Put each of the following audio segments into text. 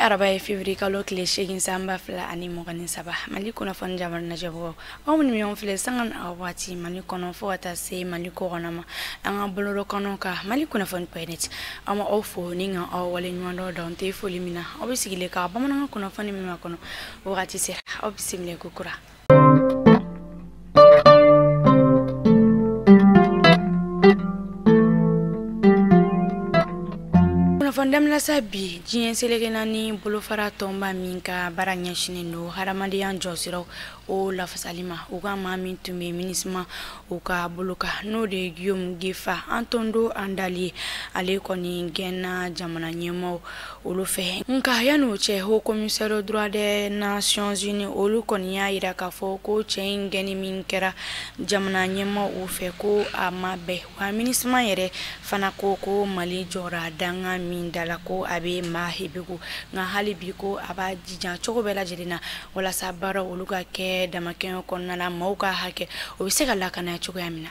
Araba ye, février kalo tile 8, san 2023. Mali kunnafoni jabaranin lajɛbagaw, aw minnu bɛ ɲɔgɔn filɛ sanga ni a waati Mali kɔnɔ fo ka taa se Mali kɔkɔnɔ ma, an ka bɔlɔlɔ kan Mali kunnafoni.net, an ma aw fo ni ka aw waleɲuman dɔn. Dan tɛ foli min na, aw bɛ sigilen ka bamanankan kunnafoni min kɔnɔ, wagati sera, aw bisimila ko kura. Kunnafoni daminɛ sa, bi diɲɛ seleke naani bolofara tɔnba min ka baara ɲɛsinnen don hadamadenya jɔsiraw o lafasali ma, u ka maa min tun bɛ MINUSMA u ka bolo kan, n'o de ye Guillaume Ngefa Ntondo Andali ye, ale kɔni gɛnna jamana ɲɛmaaw olu fɛ. Nka yan'o cɛ, haut commissaire droit des Nations Unies olu kɔni y'a yira k'a fɔ ko cɛ in gɛnni min kɛra jamana ɲɛmaaw fɛ, ko a ma bɛn. Wa MINUSMA yɛrɛ fana ko ko Mali jɔra danga min da la, ko a bɛ maa hebegu, nka hali bi ko a b'a jija cogo bɛɛ lajɛlen na walasa baara olu ka kɛ damakɛɲɛ kɔnɔna la, maaw ka hakɛ o bɛ se ka lakana cogoya min na.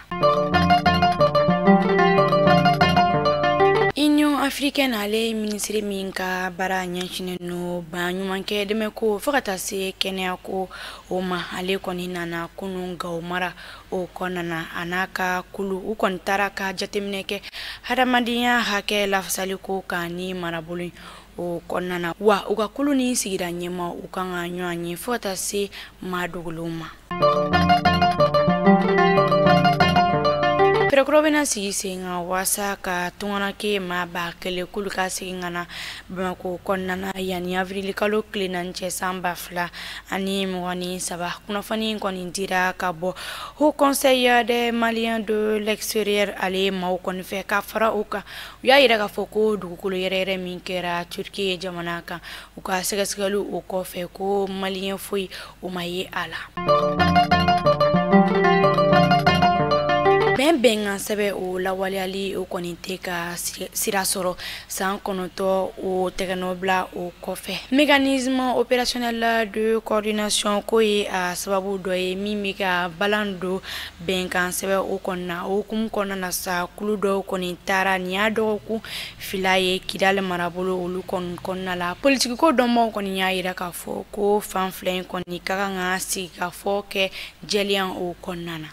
Union africaine, ale minisiri min ka baara ɲɛsinnen don baɲumankɛ dɛmɛ ko fo ka taa se kɛnɛya ko o ma, ale kɔni nana kunun Gawo mara o kɔnɔna na. A n'a ka kulu, u kɔni taara ka jateminɛ kɛ hadamadenya hakɛ lafasali ko kan ni marabolo o kɔnɔna na. Wa u ka kulu ni sigida ɲɛmaa, u kan ka ɲɔgɔn ye fo ka taa se maa dogolenw ma. Fɛɛrɛ bɛna sigi sen kan walasa ka tungaranke maa 1000 k'olu ka segin ka na Bamakɔ kɔnɔna na yanni avril kalo tile 4 cɛ, san 2023. Kunnafoni kɔni dira ka bɔ Haut Conseil des Maliens de l'extérieur ale maaw kɔni fɛ. Ka fara o kan, u y'a yira k'a fɔ ko dugukolo yɛrɛ yɛrɛ min kɛra Turquie jamana kan, u ka sɛgɛsɛgɛliw o kɔfɛ, ko malien foyi o ma ye a la. Bɛn bɛnkan sɛbɛn o lawaleyali o kɔni tɛ ka sira sɔrɔ san 9 o tɛgɛnɔbila o kɔfɛ. Mécanisme opérationnel de coordination ko ye a sababu dɔ ye min bɛ ka balan don bɛnkan sɛbɛn o kɔnɔna. O hukumu kɔnɔna na sa, kulu dɔw kɔni taara nin y'a dɔgɔkun 2 ye Kidali marabolo olu kɔni kɔnɔna la. Politikiko dɔnbaaw kɔni y'a yira k'a fɔ ko fan fila in kɔni ka kan ka sigikafɔ kɛ jɛlenya o kɔnɔna na.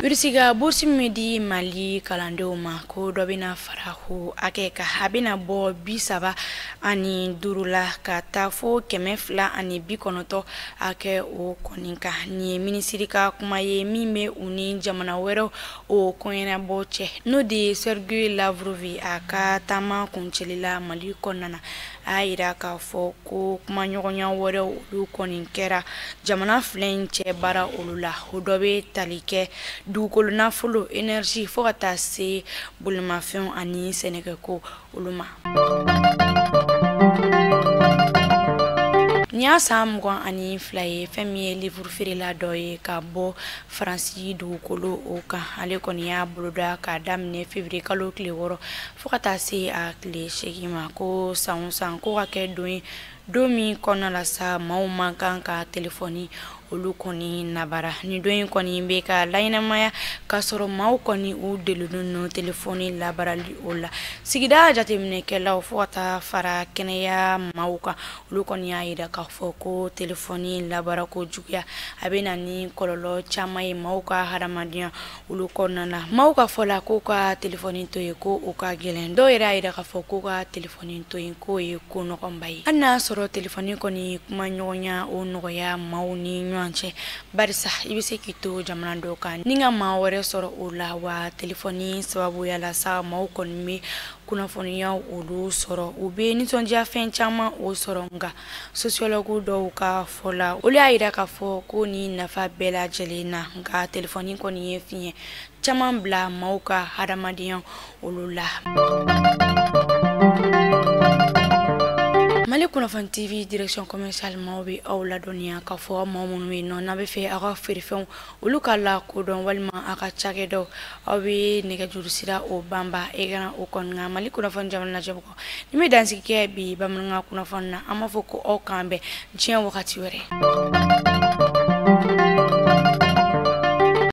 Irisi ka bourse min bɛ di Mali kalandenw ma, ko dɔ bɛna fara o hakɛ kan, a bɛna bɔ 35 la ka taa fo 290 hakɛ o kɔni kan. Nin ye minisiri ka kuma ye min bɛ u ni jamana wɛrɛw o koɲɛnabɔ cɛ, n'o de ye Sergei Lavrov. A ka taama kuncɛli la Mali kɔnɔna na, a y'a yira k'a fɔ ko kumaɲɔgɔnya wɛrɛw olu kɔni kɛra jamana fila in cɛ baara olu la. O dɔ bɛ tali kɛ dugukolo nafolo, énergie, fo ka taa se bolimafɛnw ani sɛnɛkɛko olu ma. Nin y'a san 22 ye, fɛn min ye livre feerela dɔ ye ka bɔ Faransi dugukolo o kan, ale kɔni y'a boloda k'a daminɛ février kalo tile 6 fo ka taa se a tile 8 ma, ko san o san ko ka kɛ don ye, don min kɔnɔna la sa, maaw man kan ka telefɔni olu kɔni nabara. Ni don in kɔni bɛ ka laɲɛnamaya k'a sɔrɔ maaw kɔni u delilen don telefɔni labarali o la. Sigida jateminɛkɛlaw fo ka taa fara kɛnɛya maaw kan, olu kɔni y'a yira k'a fɔ ko telefɔni labarako juguya a bɛ na ni kɔlɔlɔ caman ye maaw ka hadamadenya olu kɔnɔna na. Maaw ka fɔ la, k'u ka telefɔni to yen ko o ka gɛlɛn. Dɔw yɛrɛ y'a yira k'a fɔ k'u ka telefɔni to yen k'o ye ko nɔgɔnba ye, hali n'a sɔrɔ telefɔni kɔni kumaɲɔgɔnya o nɔgɔya maaw ni ɲɔgɔn cɛ, barisa i bɛ se k'i to jamana dɔw kan ni ka maa wɛrɛ sɔrɔ o la. Wa telefɔni sababuya la sa, maaw kɔni bɛ kunnafoniyaw olu sɔrɔ, u bɛ nisɔndiya fɛn caman o sɔrɔ. Nka sociologue dɔw ka fɔ la, olu y'a yira k'a fɔ ko ni nafa bɛɛ lajɛlen na, nka telefɔni kɔni ye fiɲɛ caman bila maaw ka hadamadenya olu la. Mali kunnafoni TV direction commerciale maaw bɛ aw ladɔnniya k'a fɔ maaw minnu bɛ yen nɔ, n'a bɛ fɛ aw ka feerefɛnw olu ka lakodɔn walima aw ka cakɛdaw, aw bɛ nɛgɛjuru sira o banba e kana o kɔni kan Mali kunnafoni jamana lajɛbagaw. Ni bɛ dansigi kɛ bi bamanankan kunnafoni na, an b'a fɔ ko aw k'an bɛn diɲɛ wagati wɛrɛ.